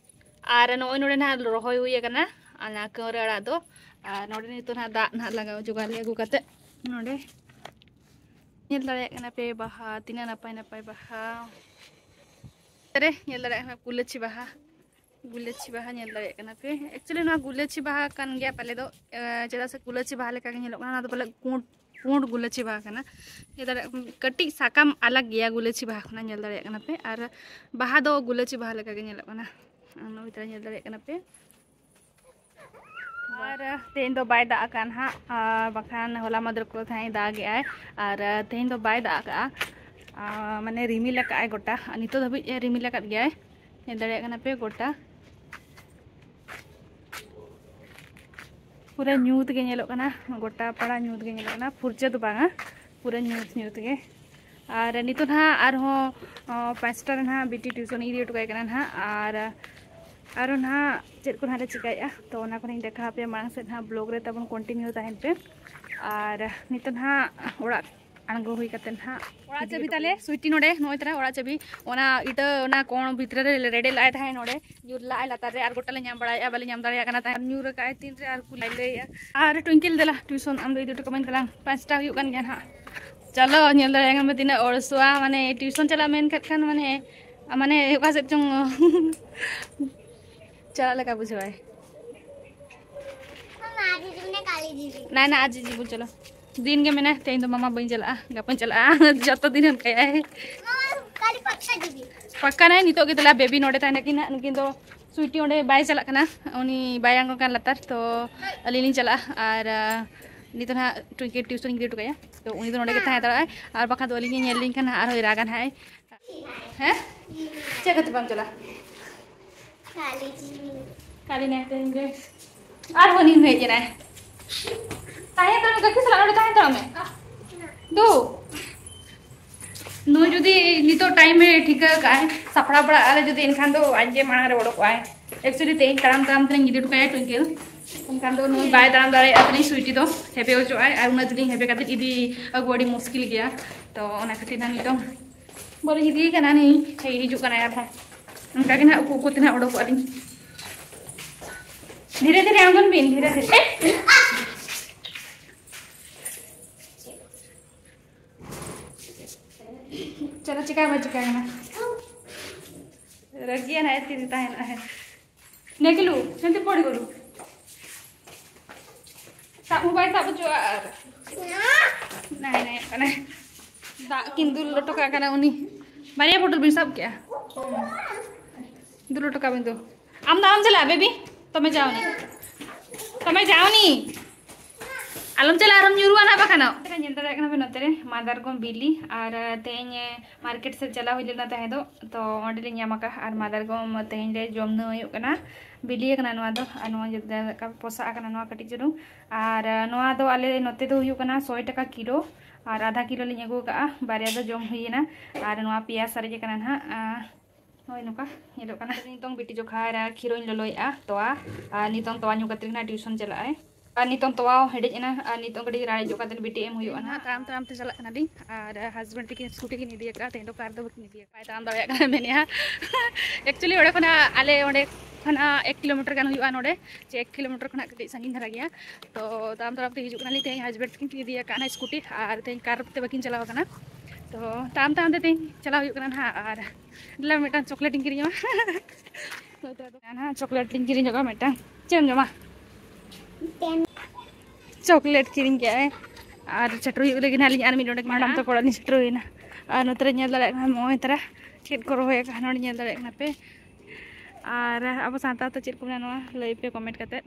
ᱟᱨ ᱱᱚᱜᱼᱚᱭ ᱱᱚᱰᱮ ᱱᱟᱦᱟᱜ ᱨᱚᱦᱚᱭ ᱦᱩᱭ ᱟᱠᱟᱱᱟ, ᱚᱱᱟ ᱠᱟᱹᱣᱨᱟᱹ ᱟᱲᱟᱜ ᱫᱚ᱾ ᱟᱨ ᱱᱚᱰᱮ ᱱᱤᱛᱚᱜ ᱱᱟᱦᱟᱜ ᱫᱟᱜ ᱱᱟᱦᱟᱜ ᱞᱟᱜᱟᱣ ᱡᱚᱜᱟᱲ ᱞᱮ ᱟᱹᱜᱩ ᱠᱟᱛᱮ ᱱᱚᱰᱮ ᱧᱮᱞ ᱫᱟᱲᱮᱭᱟᱜ ᱠᱟᱱᱟ ᱯᱮ ᱵᱟᱦᱟ, ᱛᱤᱱᱟᱹᱜ ᱱᱟᱯᱟᱭ ᱱᱟᱯᱟᱭ ᱵᱟᱦᱟ᱾ ᱨᱮ ᱧᱮᱞ ᱫᱟᱲᱮᱭᱟᱜ ᱠᱟᱱᱟ ᱜᱩᱞᱟᱹᱪᱤ ᱵᱟᱦᱟ, ᱜᱩᱞᱟᱹᱪᱤ ᱵᱟᱦᱟ ᱧᱮᱞ ᱫᱟᱲᱮᱭᱟᱜ ᱠᱟᱱᱟ ᱯᱮ᱾ Actually ᱱᱚᱣᱟ ᱜᱩᱞᱟᱹᱪᱤ ᱵᱟᱦᱟ ᱠᱟᱱ ᱜᱮᱭᱟ ᱯᱟᱞᱮ ᱫᱚ, ᱮ, ᱪᱮᱫᱟᱜ ᱥᱮ ᱜᱩᱞᱟᱹᱪᱤ ᱵᱟᱦᱟ ᱞᱮᱠᱟ ᱜᱮ ᱧᱮᱞᱚᱜ ᱠᱟᱱᱟ᱾ ᱱᱚᱣᱟ ᱫᱚ ᱯᱟᱞᱮ ᱯᱩᱸᱰ, ᱯᱩᱸᱰ ᱜᱩᱞᱟᱹᱪᱤ ᱵᱟᱦᱟ ᱠᱟᱱᱟ᱾ ᱧᱮᱞ ᱫᱟᱲᱮᱭᱟᱜ ᱠᱟᱹᱴᱤᱡ ᱥᱟᱠᱟᱢ ᱟᱞᱟᱜᱽ ᱜᱮᱭᱟ ᱜᱩᱞᱟᱹᱪᱤ ᱵᱟᱦᱟ ᱠᱷᱚᱱᱟᱜ, ᱧᱮᱞ ᱫᱟᱲᱮᱭᱟᱜ ᱠᱟᱱᱟ ᱯᱮ᱾ ᱟᱨ ᱵᱟᱦᱟ ᱫᱚ ᱜᱩᱞᱟᱹᱪᱤ ᱵᱟᱦᱟ ᱞᱮᱠᱟ ᱜᱮ ᱧᱮᱞᱚᱜ ᱠᱟᱱᱟ᱾ ᱱᱚᱜᱼᱚᱭ ᱛᱚᱨᱟ ᱧᱮᱞ ᱫᱟᱲᱮᱭᱟᱜ ᱠᱟᱱᱟ ᱯᱮ᱾ ᱟᱨ ᱛᱮᱦᱮᱧ ᱫᱚ ᱵᱟᱭ ᱫᱟᱜ ᱟᱠᱟᱫ ᱱᱟᱦᱟᱜ, ᱟᱨ ᱵᱟᱠᱷᱟᱱ ᱦᱚᱞᱟ ᱢᱟᱫᱷᱮᱨ ᱠᱚ ᱛᱟᱦᱮᱸ ᱫᱟᱜ ᱮᱜᱼᱟᱭ᱾ ᱟᱨ ᱛᱮᱦᱮᱧ ᱫᱚ ᱵᱟᱭ ᱫᱟᱜ ᱟᱠᱟᱫᱼᱟ, ᱟᱨ ᱢᱟᱱᱮ ᱨᱤᱢᱤᱞ ᱟᱠᱟᱫᱼᱟᱭ ᱜᱚᱴᱟ, ᱟᱨ ᱱᱤᱛᱚᱜ ᱫᱷᱟᱹᱵᱤᱡ ᱮ ᱨᱤᱢᱤᱞ ᱟᱠᱟᱫ ᱜᱮᱭᱟᱭ᱾ ᱧᱮᱞ ᱫᱟᱲᱮᱭᱟᱜ ᱠᱟᱱᱟ ᱯᱮ ᱜᱚᱴᱟ ᱯᱩᱨᱟᱹ ᱧᱩᱛ ᱜᱮ ᱧᱮᱞᱚᱜ ᱠᱟᱱᱟ, ᱜᱚᱴᱟ ᱯᱟᱲᱟ ᱧᱩᱛ ᱜᱮ ᱧᱮᱞᱚᱜ ᱠᱟᱱᱟ, ᱯᱷᱩᱨᱪᱟᱹ ᱫᱚ ᱵᱟᱝᱟ, ᱯᱩᱨᱟᱹ ᱧᱩᱛ ᱧᱩᱛ ᱜᱮ᱾ ᱟᱨ ᱱᱤᱛᱚᱜ ᱱᱟᱦᱟᱜ ᱟᱨᱦᱚᱸ, ᱚ, ᱯᱟᱸᱪᱴᱟ ᱨᱮ ᱱᱟᱦᱟᱜ ᱵᱤᱴᱤ ᱴᱤᱭᱩᱥᱚᱱ ᱤᱧ ᱤᱫᱤ ᱦᱚᱴᱚ ᱠᱟᱭ ᱠᱟᱱᱟ ᱱᱟᱦᱟᱜ᱾ ᱟᱨ ᱟᱨᱚ ᱱᱟᱦᱟᱜ ᱪᱮᱫ ᱠᱚ ᱱᱟᱦᱟᱜ ᱞᱮ ᱪᱤᱠᱟᱹᱭᱮᱫᱼᱟ, ᱛᱚ ᱚᱱᱟ ᱠᱚᱞᱤᱧ ᱫᱮᱠᱷᱟᱣ ᱟᱯᱮᱭᱟ ᱢᱟᱲᱟᱝ ᱥᱮᱫ ᱱᱟᱦᱟᱜ, ᱵᱞᱚᱜ ᱨᱮ ᱛᱟᱵᱚᱱ ᱠᱚᱱᱴᱤᱱᱤᱭᱩ ᱛᱟᱦᱮᱱ ᱯᱮ᱾ ᱟᱨ ᱱᱤᱛᱚᱜ ᱱᱟᱦᱟᱜ ᱚᱲᱟᱜ ᱟᱬᱜᱚ ᱦᱩᱭ ᱠᱟᱛᱮ ᱱᱟᱦᱟᱜ ᱚᱲᱟᱜ ᱪᱟᱹᱵᱤ ᱛᱟᱞᱮ ᱥᱩᱭᱴᱤ ᱱᱚᱰᱮ, ᱱᱚᱜᱼᱚᱭ ᱛᱟᱨᱟ ᱚᱲᱟᱜ ᱪᱟᱹᱵᱤ᱾ ᱚᱱᱟ ᱤᱴᱟᱹ, ᱚᱱᱟ ᱠᱚᱬ ᱵᱷᱤᱛᱨᱤ ᱨᱮ ᱨᱮᱰᱮᱫ ᱞᱟᱜᱼᱟᱭ ᱛᱟᱦᱮᱸᱫ ᱱᱚᱰᱮ, ᱧᱩᱨ ᱞᱟᱜᱼᱟᱭ ᱞᱟᱛᱟᱨ ᱨᱮ, ᱟᱨ ᱜᱚᱴᱟ ᱞᱮ ᱧᱟᱢ ᱵᱟᱲᱟᱭᱮᱫᱼᱟ, ᱵᱟᱞᱮ ᱧᱟᱢ ᱫᱟᱲᱮᱭᱟᱜ ᱠᱟᱱᱟ ᱛᱟᱦᱮᱸᱫ᱾ ᱧᱩᱨ ᱟᱠᱟᱜᱼᱟᱭ ᱛᱤᱱ ᱨᱮ ᱟᱨ ᱠᱚ ᱞᱟᱹᱭᱟ᱾ ᱟᱨ ᱴᱩᱭᱠᱤᱞ ᱫᱮᱞᱟ ᱴᱤᱭᱩᱥᱚᱱ ᱟᱢ ᱫᱚ ᱤᱫᱤ ᱦᱚᱴᱚ ᱠᱟᱹᱢᱟᱹᱧ ᱛᱟᱞᱟᱝ, ᱯᱟᱸᱪᱴᱟ ᱦᱩᱭᱩᱜ ᱠᱟᱱ ᱜᱮᱭᱟ ᱱᱟᱦᱟᱜ᱾ ᱪᱚᱞᱚ, ᱧᱮᱞ ᱫᱟᱲᱮᱭᱟᱜ ᱠᱟᱱ ᱯᱮ ᱛᱤᱱᱟᱹᱜ ᱚᱲᱥᱩᱣᱟ, ᱢᱟᱱᱮ ᱴᱤᱭᱩᱥᱚᱱ ᱪᱟᱞᱟᱜ ᱢᱮᱱ ᱠᱟᱜ ᱠᱷᱟᱱ ᱢᱟᱱᱮ, ᱢᱟᱱᱮ ᱚᱠᱟ ᱥᱮᱫ ᱪᱚᱝ ᱪᱟᱞᱟᱜ ᱞᱮᱠᱟ ᱵᱩᱡᱷᱟᱹᱣᱟᱭ᱾ ᱢᱟᱢᱟ, ᱟᱡ ᱡᱤᱡᱩ ᱢᱮᱱᱟᱭ, ᱠᱟᱞᱤ ᱡᱤᱡᱩ᱾ ᱱᱟ, ᱱᱟ, ᱟᱡ ᱡᱤᱡᱩ ᱵᱚᱱ ᱪᱟᱞᱟᱜ᱾ ᱫᱤᱱ ᱜᱮ ᱢᱮᱱᱟᱭ, "ᱛᱮᱦᱮᱧ ᱫᱚ ᱢᱟᱢᱟ ᱵᱟᱹᱧ ᱪᱟᱞᱟᱜᱼᱟ, ᱜᱟᱯᱟᱧ ᱪᱟᱞᱟᱜᱼᱟ᱾" ᱡᱚᱛᱚ ᱫᱤᱱ ᱚᱱᱠᱟᱭᱟᱭ᱾ ᱢᱟᱢᱟ, ᱠᱟᱞᱤ ᱯᱟᱠᱠᱟ ᱡᱤᱵᱤ᱾ ᱯᱟᱠᱠᱟ ᱱᱟᱭ, ᱱᱤᱛᱚᱜ ᱜᱮ ᱫᱮᱞᱟ ᱵᱮᱵᱤ ᱱᱚᱰᱮ ᱛᱟᱦᱮᱱᱟ ᱠᱤᱱ ᱦᱟᱸᱜ᱾ ᱱᱩᱠᱤᱱ ᱫᱚ ᱥᱩᱭᱴᱤ ᱚᱸᱰᱮ ᱵᱟᱭ ᱪᱟᱞᱟᱜ ᱠᱟᱱᱟ, ᱩᱱᱤ ᱵᱟᱭ ᱟᱬᱜᱚᱱ ᱠᱟᱱ ᱞᱟᱛᱟᱨ, ᱛᱚ ᱟᱹᱞᱤᱧ ᱞᱤᱧ ᱪᱟᱞᱟᱜᱼᱟ᱾ ᱟᱨ, ᱟ, ᱱᱤᱛᱚᱜ ᱱᱟᱦᱟᱜ ᱴᱩᱭᱠᱤᱞ ᱴᱤᱭᱩᱥᱚᱱ ᱤᱧ ᱤᱫᱤ ᱦᱚᱴᱚ ᱠᱟᱭᱟ, ᱛᱚ ᱩᱱᱤ ᱫᱚ ᱱᱚᱰᱮ ᱜᱮ ᱛᱟᱦᱮᱸ ᱦᱟᱛᱟᱲᱚᱜᱼᱟᱭ, ᱟᱨ ᱵᱟᱠᱷᱟᱱ ᱫᱚ ᱟᱹᱞᱤᱧ ᱮ ᱧᱮᱞ ᱞᱤᱧ ᱠᱷᱟᱱ ᱦᱟᱸᱜ ᱟᱨᱦᱚᱸᱭ ᱨᱟᱜᱟ ᱱᱟᱦᱟᱜ᱾ ᱦᱮᱸ? ᱪᱮᱫ ᱠᱷᱟᱹᱛᱤᱨ ᱵᱟᱢ ᱪᱟᱞᱟᱜᱼᱟ? ᱠᱟᱞᱤ ᱡᱤ᱾ ᱠᱟᱞᱤ ᱱᱟᱭ ᱛᱮᱦᱮᱧ ᱜᱮ᱾ ᱟᱨᱦᱚᱸ ᱩᱱᱤ ᱦᱮᱡ ᱮᱱᱟᱭ᱾ ᱛᱟᱦᱮᱸ ᱦᱟᱛᱟᱲ ᱢᱮ, ᱠᱟᱹᱠᱤ ᱥᱟᱞᱟᱜ ᱱᱚᱰᱮ ᱛᱟᱦᱮᱸ ᱦᱟᱛᱟᱲ ᱢᱮ᱾ ᱫᱩ᱾ ᱱᱩᱭ ᱡᱩᱫᱤ ᱱᱤᱛᱚᱜ ᱴᱟᱭᱤᱢ ᱮ ᱴᱷᱤᱠᱟᱹ ᱠᱟᱜᱼᱟᱭ, ᱥᱟᱯᱲᱟᱣ ᱵᱟᱲᱟᱜ ᱟᱞᱮ ᱡᱩᱫᱤ, ᱮᱱᱠᱷᱟᱱ ᱫᱚ ᱟᱡ ᱜᱮ ᱢᱟᱲᱟᱝ ᱨᱮ ᱚᱰᱚᱠᱚᱜᱼᱟᱭ᱾ Actually ᱛᱮᱦᱮᱧ ᱛᱟᱲᱟᱢ ᱛᱟᱲᱟᱢ ᱛᱮᱞᱤᱧ ᱤᱫᱤ ᱦᱚᱴᱚ ᱠᱟᱭᱟ ᱴᱩᱭᱠᱤᱞ᱾ ᱮᱱᱠᱷᱟᱱ ᱫᱚ ᱱᱩᱭ ᱵᱟᱭ ᱛᱟᱲᱟᱢ ᱫᱟᱲᱮᱭᱟᱜᱼᱟ ᱛᱟᱹᱞᱤᱧ ᱥᱩᱭᱴᱤ ᱫᱚ᱾ ᱦᱮᱵᱮ ᱦᱚᱪᱚᱜᱼᱟᱭ, ᱟᱨ ᱩᱱᱟᱹᱜ ᱡᱤᱞᱤᱧ ᱦᱮᱵᱮ ᱠᱟᱛᱮ ᱤᱫᱤ ᱟᱹᱜᱩ ᱟᱹᱰᱤ ᱢᱩᱥᱠᱤᱞ ᱜᱮᱭᱟ᱾ ᱛᱚ ᱚᱱᱟ ᱠᱷᱟᱹᱛᱤᱨ ᱱᱟᱜ ᱱᱤᱛᱚᱝ ᱵᱟᱹᱞᱤᱧ ᱤᱫᱤᱭᱮ ᱠᱟᱱᱟ, ᱱᱤ ᱦᱮᱡ ᱦᱤᱡᱩᱜ ᱠᱟᱱᱟᱭ ᱟᱨᱦᱚᱸ᱾ ᱚᱱᱠᱟ ᱜᱮ ᱱᱟᱜ ᱩᱠᱩ ᱩᱠᱩ ᱛᱮ ᱱᱟᱜ ᱚᱰᱚᱠᱚᱜᱼᱟ ᱞᱤᱧ᱾ ᱫᱷᱤᱨᱮ ᱫᱷᱤᱨᱮ ᱟᱬᱜᱚᱱ ᱵᱤᱱ, ᱫᱷᱤᱨᱮ ᱫᱷᱤᱨᱮ᱾ ᱪᱚᱞᱚ, ᱪᱤᱠᱟ ᱵᱟᱭ ᱪᱤᱠᱟ ᱠᱟᱱᱟ? ᱨᱟᱹᱜᱤᱭᱟᱱᱟᱭ ᱛᱤ ᱨᱮ ᱛᱟᱦᱮᱱᱟ, ᱦᱮᱸ᱾ ᱱᱮᱠᱞᱩ, ᱱᱮᱠᱞᱩ ᱯᱚᱲᱤ ᱜᱚᱞᱩ᱾ ᱥᱟᱵ ᱦᱚᱸ ᱵᱟᱭ ᱥᱟᱵ ᱦᱚᱪᱚᱣᱟᱜᱼᱟ ᱟᱨ᱾ ᱱᱟᱭ, ᱱᱟᱭ, ᱱᱟᱭ᱾ ᱫᱟᱜ ᱠᱤᱱ ᱫᱩᱞ ᱦᱚᱴᱚ ᱠᱟᱜ ᱠᱟᱱᱟ ᱩᱱᱤ᱾ ᱵᱟᱨᱭᱟ ᱵᱚᱴᱚᱞ ᱵᱤᱱ ᱥᱟᱵ ᱠᱮᱜᱼᱟ? ᱫᱩᱞ ᱦᱚᱴᱚ ᱠᱟᱜ ᱵᱤᱱ ᱫᱩ᱾ ᱟᱢ ᱫᱚ ᱟᱞᱚᱢ ᱪᱟᱞᱟᱜᱼᱟ, ᱵᱮᱵᱤ᱾ ᱛᱚᱢᱮ ᱡᱟᱣᱱᱤ᱾ ᱛᱚᱢᱮ ᱡᱟᱣᱱᱤ᱾ ᱟᱞᱚᱢ ᱪᱟᱞᱟᱜᱼᱟ, ᱟᱨᱚᱢ ᱧᱩᱨᱩᱜᱼᱟ ᱱᱟᱜ ᱵᱟᱠᱷᱟᱱ᱾ ᱧᱮᱞ ᱫᱟᱲᱮᱭᱟᱜ ᱠᱟᱱᱟ ᱯᱮ ᱱᱚᱛᱮ ᱨᱮ ᱢᱟᱫᱟᱨᱜᱚᱢ ᱵᱤᱞᱤ, ᱟᱨ ᱛᱮᱦᱮᱧ ᱢᱟᱨᱠᱮᱴ ᱥᱮᱫ ᱪᱟᱞᱟᱣ ᱦᱩᱭ ᱞᱮᱱᱟ ᱛᱟᱦᱮᱸ ᱫᱚ, ᱛᱚ ᱚᱸᱰᱮ ᱞᱮ ᱧᱟᱢ ᱟᱠᱟᱫᱼᱟ᱾ ᱟᱨ ᱢᱟᱫᱟᱨᱜᱚᱢ ᱛᱮᱦᱮᱧ ᱞᱮ ᱡᱚᱢ ᱱᱟᱹᱣᱟᱹᱭᱚᱜ ᱠᱟᱱᱟ, ᱵᱤᱞᱤ ᱟᱠᱟᱱᱟ ᱱᱚᱣᱟ ᱫᱚ᱾ ᱟᱨ ᱱᱚᱣᱟ ᱡᱚ-, ᱯᱚᱥᱟᱜ ᱟᱠᱟᱱᱟ ᱱᱚᱣᱟ ᱠᱟᱹᱴᱤᱡ ᱪᱩᱞᱩᱝ᱾ ᱟᱨ ᱱᱚᱣᱟ ᱫᱚ ᱟᱞᱮ ᱱᱚᱛᱮ ᱫᱚ ᱦᱩᱭᱩᱜ ᱠᱟᱱᱟ ᱥᱚᱭ ᱴᱟᱠᱟ ᱠᱤᱞᱳ, ᱟᱨ ᱟᱫᱷᱟ ᱠᱤᱞᱳ ᱞᱤᱧ ᱟᱹᱜᱩ ᱟᱠᱟᱫᱼᱟ, ᱵᱟᱨᱭᱟ ᱫᱚ ᱡᱚᱢ ᱦᱩᱭᱮᱱᱟ᱾ ᱟᱨ ᱱᱚᱣᱟ ᱯᱮᱭᱟ ᱥᱟᱨᱮᱡ ᱟᱠᱟᱱᱟ ᱱᱟᱦᱟᱜ, ᱟᱨ ᱱᱚᱜᱼᱚᱭ ᱱᱚᱝᱠᱟ ᱧᱮᱞᱚᱜ ᱠᱟᱱᱟ᱾ ᱱᱤᱛᱚᱝ ᱵᱤᱴᱤ ᱡᱚᱠᱷᱟ ᱟᱨ ᱠᱷᱤᱨᱚᱧ ᱞᱚᱞᱚᱭᱮᱫᱼᱟ ᱛᱚᱣᱟ, ᱟᱨ ᱱᱤᱛᱚᱝ ᱛᱚᱣᱟ ᱧᱩ ᱠᱟᱛᱮ ᱱᱟᱦᱟᱜ ᱴᱤᱭᱩᱥᱚᱱ ᱪᱟᱞᱟᱜ ᱟᱭ᱾ ᱟᱨ ᱱᱤᱛᱚᱝ ᱛᱚᱣᱟ ᱦᱚᱸ ᱦᱮᱰᱮᱡ ᱮᱱᱟ, ᱟᱨ ᱱᱤᱛᱚᱝ ᱠᱟᱹᱴᱤᱡ ᱨᱟᱲᱮᱡᱚᱜ ᱠᱟᱛᱮ ᱵᱤᱴᱤ ᱮᱢ ᱦᱩᱭᱩᱜᱼᱟ ᱱᱟᱦᱟᱜ᱾ ᱛᱟᱲᱟᱢ ᱛᱟᱲᱟᱢ ᱛᱮ ᱪᱟᱞᱟᱜ ᱠᱟᱱᱟᱞᱤᱧ, ᱟᱨ ᱦᱟᱥᱵᱮᱱᱰ ᱛᱟᱹᱠᱤᱱ ᱥᱠᱩᱴᱤ ᱠᱤᱱ ᱤᱫᱤ ᱟᱠᱟᱫᱼᱟ, ᱛᱮᱦᱮᱧ ᱫᱚ ᱠᱟᱨ ᱫᱚ ᱵᱟᱹᱠᱤᱱ ᱤᱫᱤ ᱟᱠᱟᱫᱼᱟ᱾ ᱵᱟᱭ ᱛᱟᱲᱟᱢ ᱫᱟᱲᱮᱭᱟᱜ ᱠᱟᱱᱟ, ᱢᱮᱱᱮᱫᱼᱟ᱾ ᱮᱠᱪᱩᱭᱮᱞᱤ ᱚᱸᱰᱮ ᱠᱷᱚᱱᱟᱜ, ᱟᱞᱮ ᱚᱸᱰᱮ ᱠᱷᱚᱱᱟᱜ ᱮᱠ ᱠᱤᱞᱳᱢᱤᱴᱟᱨ ᱜᱟᱱ ᱦᱩᱭᱩᱜᱼᱟ ᱱᱚᱰᱮ, ᱪᱮ ᱮᱠ ᱠᱤᱞᱳᱢᱤᱴᱟᱨ ᱠᱷᱚᱱᱟᱜ ᱠᱟᱹᱴᱤᱡ ᱥᱟᱺᱜᱤᱧ ᱫᱷᱟᱨᱟ ᱜᱮᱭᱟ᱾ ᱛᱚ ᱛᱟᱲᱟᱢ ᱛᱟᱲᱟᱢ ᱛᱮ ᱦᱤᱡᱩᱜ ᱠᱟᱱᱟᱞᱤᱧ᱾ ᱛᱮᱦᱮᱧ ᱦᱟᱥᱵᱮᱱᱰ ᱛᱟᱹᱠᱤᱱ ᱠᱤᱱ ᱤᱫᱤ ᱟᱠᱟᱫᱼᱟ ᱥᱠᱩᱴᱤ, ᱟᱨ ᱛᱮᱦᱮᱧ ᱠᱟᱨ ᱛᱮ ᱵᱟᱹᱠᱤᱱ ᱪᱟᱞᱟᱣ ᱟᱠᱟᱱᱟ᱾ ᱛᱚ ᱛᱟᱲᱟᱢ ᱛᱟᱲᱟᱢ ᱛᱮ ᱛᱮᱦᱮᱧ ᱪᱟᱞᱟᱣ ᱦᱩᱭᱩᱜ ᱠᱟᱱᱟ ᱱᱟᱦᱟᱜ᱾ ᱟᱨ ᱫᱮᱞᱟ ᱢᱤᱫᱴᱟᱝ ᱪᱚᱠᱞᱮᱴ ᱤᱧ ᱠᱤᱨᱤᱧᱟ᱾ ᱱᱟᱦᱟᱜ ᱪᱚᱠᱞᱮᱴ ᱞᱤᱧ ᱠᱤᱨᱤᱧ ᱧᱚᱜᱟ ᱢᱤᱫᱴᱟᱝ᱾ ᱪᱮᱫ ᱮᱢ ᱡᱚᱢᱟ? ᱪᱚᱠᱞᱮᱴ ᱠᱤᱨᱤᱧ ᱠᱮᱜᱼᱟᱭ᱾ ᱟᱨ ᱪᱷᱟᱹᱴᱨᱩ ᱦᱩᱭᱩᱜ ᱞᱟᱹᱜᱤᱫ ᱱᱟᱦᱟᱜ ᱞᱤᱧ ᱟᱨ ᱢᱤᱫ ᱰᱚᱸᱰᱮᱠ ᱢᱟᱰᱟᱢ ᱛᱟᱠᱚ ᱚᱲᱟᱜ ᱞᱤᱧ ᱪᱷᱟᱹᱴᱨᱩᱭᱮᱱᱟ᱾ ᱟᱨ ᱱᱚᱛᱮ ᱨᱮ ᱧᱮᱞ ᱫᱟᱲᱮᱭᱟᱜ ᱠᱟᱱᱟ, ᱱᱚᱜᱼᱚᱭ ᱛᱟᱨᱟ ᱪᱮᱫ ᱠᱚ ᱨᱚᱦᱚᱭ ᱟᱠᱟᱫᱼᱟ, ᱱᱚᱰᱮ ᱧᱮᱞ ᱫᱟᱲᱮᱭᱟᱜ ᱠᱟᱱᱟ ᱯᱮ᱾ ᱟᱨ ᱟᱵᱚ ᱥᱟᱱᱛᱟᱲ ᱛᱮ ᱪᱮᱫ ᱠᱚ ᱢᱮᱱᱟ ᱱᱚᱣᱟ? ᱞᱟᱹᱭ ᱯᱮ ᱠᱚᱢᱮᱱᱴ ᱠᱟᱛᱮᱫ᱾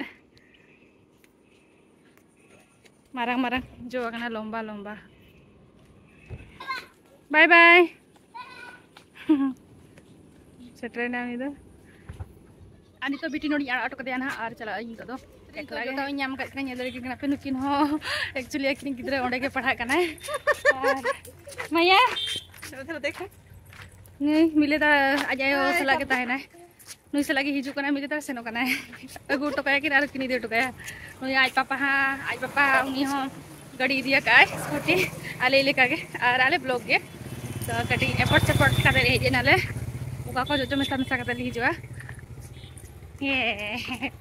ᱢᱟᱨᱟᱝ ᱢᱟᱨᱟᱝ ᱡᱚ ᱟᱠᱟᱱᱟ, ᱞᱚᱢᱵᱟ ᱞᱚᱢᱵᱟ᱾ ᱵᱟᱭ ᱵᱟᱭ᱾ ᱥᱮᱴᱮᱨᱮᱱᱟ ᱩᱱᱤ ᱫᱚ᱾ ᱟᱨ ᱱᱤᱛᱚᱜ ᱵᱤᱴᱤ ᱱᱚᱰᱮᱧ ᱟᱲᱟᱜ ᱦᱚᱴᱚ ᱠᱟᱫᱮᱭᱟ ᱱᱟᱦᱟᱜ, ᱟᱨ ᱪᱟᱞᱟᱜ ᱟᱹᱧ ᱱᱤᱛᱚᱜ ᱫᱚ᱾ ᱮᱠᱞᱟ ᱜᱮ᱾ ᱡᱚᱴᱟᱣ ᱤᱧ ᱧᱟᱢ ᱟᱠᱟᱫ ᱠᱤᱱᱟ, ᱧᱮᱞ ᱫᱟᱲᱮ ᱠᱤᱱ ᱠᱟᱱᱟ ᱯᱮ, ᱱᱩᱠᱤᱱ ᱦᱚᱸ ᱮᱠᱪᱩᱭᱮᱞᱤ ᱟᱹᱠᱤᱱ ᱜᱤᱫᱽᱨᱟᱹ ᱚᱸᱰᱮ ᱜᱮ ᱯᱟᱲᱦᱟᱜ ᱠᱟᱱᱟᱭ᱾ ᱟᱨ ᱢᱟᱭᱟ, ᱱᱩᱭ ᱢᱤᱞᱮ ᱫᱟ ᱟᱡ ᱟᱭᱳ ᱥᱟᱞᱟᱜ ᱜᱮ ᱛᱟᱦᱮᱱᱟᱭ᱾ ᱱᱩᱭ ᱥᱟᱞᱟᱜ ᱜᱮ ᱦᱤᱡᱩᱜ ᱠᱟᱱᱟᱭ, ᱢᱤᱫ ᱫᱷᱟᱣ ᱥᱮᱱᱚᱜ ᱠᱟᱱᱟᱭ᱾ ᱟᱹᱜᱩ ᱦᱚᱴᱚ ᱠᱟᱭᱟ ᱠᱤᱱ ᱟᱨ ᱠᱤᱱ ᱤᱫᱤ ᱦᱚᱴᱚ ᱠᱟᱭᱟ᱾ ᱩᱱᱤ ᱟᱡ ᱯᱟᱯᱟ ᱦᱟᱸ, ᱟᱡ ᱯᱟᱯᱟ ᱩᱱᱤ ᱦᱚᱸ ᱜᱟᱹᱰᱤ ᱤᱫᱤ ᱟᱠᱟᱫ ᱟᱭ, ᱥᱠᱩᱴᱤ, ᱟᱞᱮ ᱞᱮᱠᱟ ᱜᱮ᱾ ᱟᱨ ᱟᱞᱮ ᱵᱞᱚᱠ ᱜᱮ᱾ ᱛᱚ ᱠᱟᱹᱴᱤᱡ ᱮᱯᱚᱴ ᱪᱮᱯᱚᱴ ᱠᱟᱛᱮ ᱦᱮᱡ ᱮᱱᱟᱞᱮ᱾ ᱚᱠᱟ ᱠᱚ ᱡᱚᱡᱚ ᱢᱮᱥᱟ ᱢᱮᱥᱟ ᱠᱟᱛᱮ ᱞᱮ ᱦᱤᱡᱩᱜᱼᱟ᱾ ᱦᱮᱸ᱾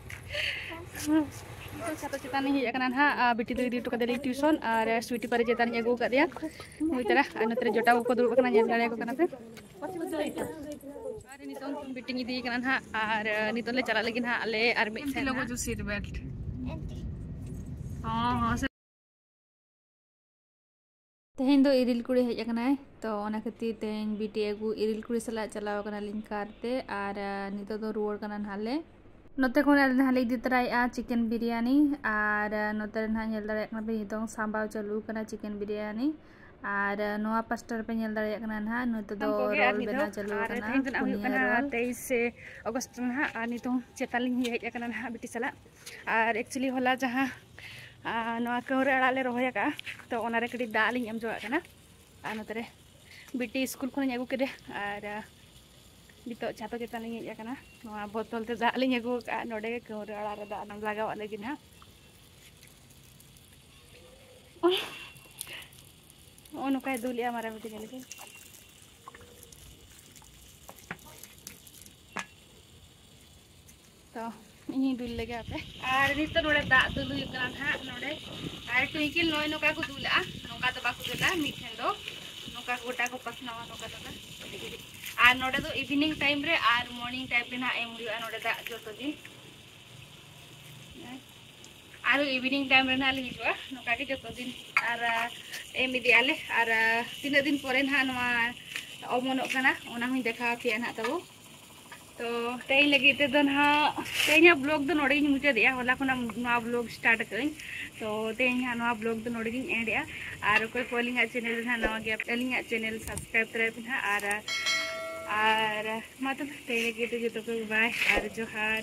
ᱱᱤᱛᱚᱜ ᱪᱷᱟᱛ ᱪᱮᱛᱟᱱ ᱞᱤᱧ ᱦᱮᱡ ᱟᱠᱟᱱᱟ ᱱᱟᱦᱟᱜ᱾ ᱟᱨ ᱵᱤᱴᱤ ᱫᱚ ᱤᱫᱤ ᱦᱚᱴᱚ ᱠᱟᱫᱮᱭᱟᱞᱤᱧ ᱴᱤᱭᱩᱥᱚᱱ, ᱟᱨ ᱥᱩᱭᱴᱤ ᱯᱟᱨᱮ ᱪᱮᱛᱟᱱ ᱞᱤᱧ ᱟᱹᱜᱩ ᱟᱠᱟᱫᱮᱭᱟ᱾ ᱱᱩᱭ ᱛᱟᱨᱟ, ᱟᱨ ᱱᱚᱛᱮ ᱨᱮ ᱡᱚᱴᱟᱣ ᱠᱚᱠᱚ ᱫᱩᱲᱩᱵ ᱟᱠᱟᱱᱟ, ᱧᱮᱞ ᱫᱟᱲᱮᱭᱟᱠᱚ ᱠᱟᱱᱟ ᱯᱮ᱾ ᱟᱨ ᱱᱤᱛᱚᱝ ᱵᱤᱴᱤᱧ ᱤᱫᱤᱭᱮ ᱠᱟᱱᱟ ᱱᱟᱦᱟᱜ, ᱟᱨ ᱱᱤᱛᱚᱝ ᱞᱮ ᱪᱟᱞᱟᱜ ᱞᱟᱹᱜᱤᱫ ᱱᱟᱦᱟᱜ ᱟᱞᱮ ᱟᱨ ᱢᱤᱫ ᱴᱷᱮᱱ ᱱᱟᱦᱟᱜ᱾ Seat belt. ᱦᱚᱸ, ᱦᱚᱸ, ᱥᱮ- ᱛᱮᱦᱮᱧ ᱫᱚ ᱤᱨᱤᱞ ᱠᱩᱲᱤ ᱦᱮᱡ ᱟᱠᱟᱱᱟᱭ, ᱛᱚ ᱚᱱᱟ ᱠᱷᱟᱹᱛᱤᱨ ᱛᱮᱦᱮᱧ ᱵᱤᱴᱤ ᱟᱹᱜᱩ ᱤᱨᱤᱞ ᱠᱩᱲᱤ ᱥᱟᱞᱟᱜ ᱪᱟᱞᱟᱣ ᱠᱟᱱᱟᱞᱤᱧ ᱠᱟᱨ ᱛᱮ, ᱟᱨ, ᱟᱨ ᱱᱤᱛᱚᱜ ᱫᱚ ᱨᱩᱣᱟᱹᱲ ᱠᱟᱱᱟ ᱱᱟᱦᱟᱜ ᱞᱮ᱾ ᱱᱚᱛᱮ ᱠᱷᱚᱱ ᱟᱞᱮ ᱱᱟᱦᱟᱜ ᱞᱮ ᱤᱫᱤ ᱛᱚᱨᱟᱭᱮᱫᱼᱟ ᱪᱤᱠᱮᱱ ᱵᱤᱨᱭᱟᱱᱤ, ᱟᱨ, ᱟᱨ ᱱᱚᱛᱮ ᱨᱮ ᱱᱟᱦᱟᱜ ᱧᱮᱞ ᱫᱟᱲᱮᱭᱟᱜ ᱠᱟᱱᱟ ᱯᱮ, ᱱᱤᱛᱚᱝ ᱥᱟᱢᱵᱟᱣ ᱪᱟᱹᱞᱩ ᱟᱠᱟᱱᱟ ᱪᱤᱠᱮᱱ ᱵᱤᱨᱭᱟᱱᱤ᱾ ᱟᱨ ᱱᱚᱣᱟ ᱯᱟᱥᱴᱟ ᱨᱮᱯᱮ ᱧᱮᱞ ᱫᱟᱲᱮᱭᱟᱜ ᱠᱟᱱᱟ ᱱᱟᱦᱟᱜ, ᱱᱤᱛᱚᱜ ᱫᱚ ᱥᱟᱱᱟᱢ ᱠᱚᱜᱮ ᱟᱨ ᱨᱳᱞ ᱢᱤᱫ ᱫᱷᱟᱣ, ᱵᱮᱱᱟᱣ ᱪᱟᱹᱞᱩ ᱟᱨ ᱟᱠᱟᱱᱟ, ᱛᱮᱦᱮᱧ ᱫᱚ ᱱᱟᱦᱟᱜ ᱦᱩᱭᱩᱜ ᱯᱩᱱᱭᱟᱹ ᱠᱟᱱᱟ ᱨᱳᱞ᱾ ᱛᱮᱭᱤᱥᱮ ᱚᱜᱚᱥᱴ ᱱᱟᱦᱟᱜ, ᱟᱨ ᱱᱤᱛᱚᱝ ᱪᱮᱛᱟᱱ ᱞᱤᱧ ᱦᱮᱡ ᱟᱠᱟᱱᱟ ᱱᱟᱦᱟᱜ ᱵᱤᱴᱤ ᱥᱟᱞᱟᱜ᱾ ᱟᱨ ᱮᱠᱪᱩᱭᱮᱞᱤ ᱦᱚᱞᱟ ᱡᱟᱦᱟᱸ, ᱟᱨ ᱱᱚᱣᱟ ᱠᱟᱹᱣᱨᱟᱹ ᱟᱲᱟᱜ ᱞᱮ ᱨᱚᱦᱚᱭ ᱟᱠᱟᱫᱼᱟ, ᱛᱚ ᱚᱱᱟᱨᱮ ᱠᱟᱹᱴᱤᱡ ᱫᱟᱜ ᱞᱤᱧ ᱮᱢ ᱡᱚᱜᱟᱜ ᱠᱟᱱᱟ᱾ ᱟᱨ ᱱᱚᱛᱮ ᱨᱮ ᱵᱤᱴᱤ ᱥᱠᱩᱞ ᱠᱷᱚᱱᱤᱧ ᱟᱹᱜᱩ ᱠᱮᱫᱮ, ᱟᱨ, ᱟᱨ ᱱᱤᱛᱚᱜ ᱪᱷᱟᱛᱚ ᱪᱮᱛᱟᱱ ᱞᱤᱧ ᱦᱮᱡ ᱟᱠᱟᱱᱟ᱾ ᱱᱚᱣᱟ ᱵᱚᱛᱚᱞ ᱛᱮ ᱫᱟᱜ ᱞᱤᱧ ᱟᱹᱜᱩ ᱟᱠᱟᱫᱼᱟ, ᱱᱚᱰᱮ ᱜᱮ ᱠᱟᱹᱣᱨᱟᱹ ᱟᱲᱟᱜ ᱨᱮ ᱫᱟᱜ ᱞᱟᱜᱟᱣᱟᱜ ᱞᱟᱹᱜᱤᱫ ᱦᱟᱸᱜ᱾ ᱱᱚᱜᱼᱚ ᱱᱚᱝᱠᱟᱭ ᱫᱩᱞᱮᱜᱼᱟ ᱢᱟᱨᱟᱝ ᱵᱤᱴᱤ, ᱧᱮᱞ ᱯᱮ᱾ ᱛᱚ ᱤᱧᱤᱧ ᱫᱩᱞ ᱞᱮᱜᱮ ᱦᱟᱯᱮ᱾ ᱟᱨ ᱱᱤᱛᱚᱜ ᱱᱚᱰᱮ ᱫᱟᱜ ᱫᱩᱞ ᱦᱩᱭᱩᱜ ᱠᱟᱱᱟ ᱱᱟᱦᱟᱜ᱾ ᱱᱚᱰᱮ ᱟᱨ ᱴᱩᱭᱠᱤᱞ ᱱᱚᱜᱼᱚᱭ ᱱᱚᱝᱠᱟ ᱠᱚ ᱫᱩᱞᱟᱜᱼᱟ, ᱱᱚᱝᱠᱟ ᱫᱚ ᱵᱟᱠᱚ ᱫᱩᱞᱟ, ᱢᱤᱫ ᱴᱷᱮᱱ ᱫᱚ ᱱᱚᱝᱠᱟ ᱜᱚᱴᱟ ᱠᱚ ᱯᱟᱥᱱᱟᱣᱟ, ᱱᱚᱝᱠᱟ ᱱᱚᱝᱠᱟ᱾ ᱟᱨ ᱱᱚᱰᱮ ᱫᱚ evening time ᱨᱮ ᱟᱨ morning time ᱨᱮ ᱱᱟᱦᱟᱜ ᱮᱢ ᱦᱩᱭᱩᱜᱼᱟ ᱱᱚᱰᱮ ᱫᱟᱜ ᱡᱚᱛᱚ ᱫᱤᱱ᱾ ᱟᱨ evening time ᱨᱮ ᱱᱟᱦᱟᱜ ᱞᱮ ᱦᱤᱡᱩᱜᱼᱟ ᱱᱚᱝᱠᱟ ᱜᱮ ᱡᱚᱛᱚ ᱫᱤᱱ᱾ ᱟᱨ, ᱟ, ᱮᱢ ᱤᱫᱤᱜ ᱟᱞᱮ᱾ ᱟᱨ, ᱟ, ᱛᱤᱱᱟᱹᱜ ᱫᱤᱱ ᱯᱚᱨᱮ ᱱᱟᱦᱟᱜ ᱱᱚᱣᱟ ᱚᱢᱚᱱᱚᱜ ᱠᱟᱱᱟ, ᱚᱱᱟ ᱦᱚᱸᱧ ᱫᱮᱠᱷᱟᱣ ᱟᱯᱮᱭᱟ ᱱᱟᱦᱟᱜ ᱛᱟᱵᱚ᱾ ᱛᱚ ᱛᱮᱦᱮᱧ ᱞᱟᱹᱜᱤᱫ ᱛᱮᱫᱚ ᱱᱟᱦᱟᱜ, ᱛᱮᱦᱮᱧᱟᱜ vlog ᱫᱚ ᱱᱚᱰᱮ ᱜᱤᱧ ᱢᱩᱪᱟᱹᱫᱮᱜᱼᱟ᱾ ᱦᱚᱞᱟ ᱠᱷᱚᱱᱟᱜ ᱱᱚᱣᱟ vlog start ᱟᱠᱟᱫᱟᱹᱧ᱾ ᱛᱚ ᱛᱮᱦᱮᱧ ᱦᱟᱸᱜ ᱱᱚᱣᱟ vlog ᱫᱚ ᱱᱚᱰᱮ ᱜᱤᱧ end ᱮᱜᱼᱟ᱾ ᱟᱨ ᱚᱠᱚᱭ ᱠᱚ ᱟᱹᱞᱤᱧᱟᱜ channel ᱨᱮ ᱱᱟᱦᱟᱜ ᱱᱟᱣᱟ ᱜᱮᱭᱟ, ᱟᱹᱞᱤᱧᱟᱜ channel subscribe ᱛᱚᱨᱟᱭ ᱯᱮ ᱱᱟᱦᱟᱜ᱾ ᱟᱨ, ᱟᱨ ᱢᱟ ᱛᱚᱵᱮ ᱛᱮᱦᱮᱧ ᱞᱟᱹᱜᱤᱫ ᱫᱚ ᱡᱚᱛᱚ ᱠᱚ bye ᱟᱨ ᱡᱚᱦᱟᱨ᱾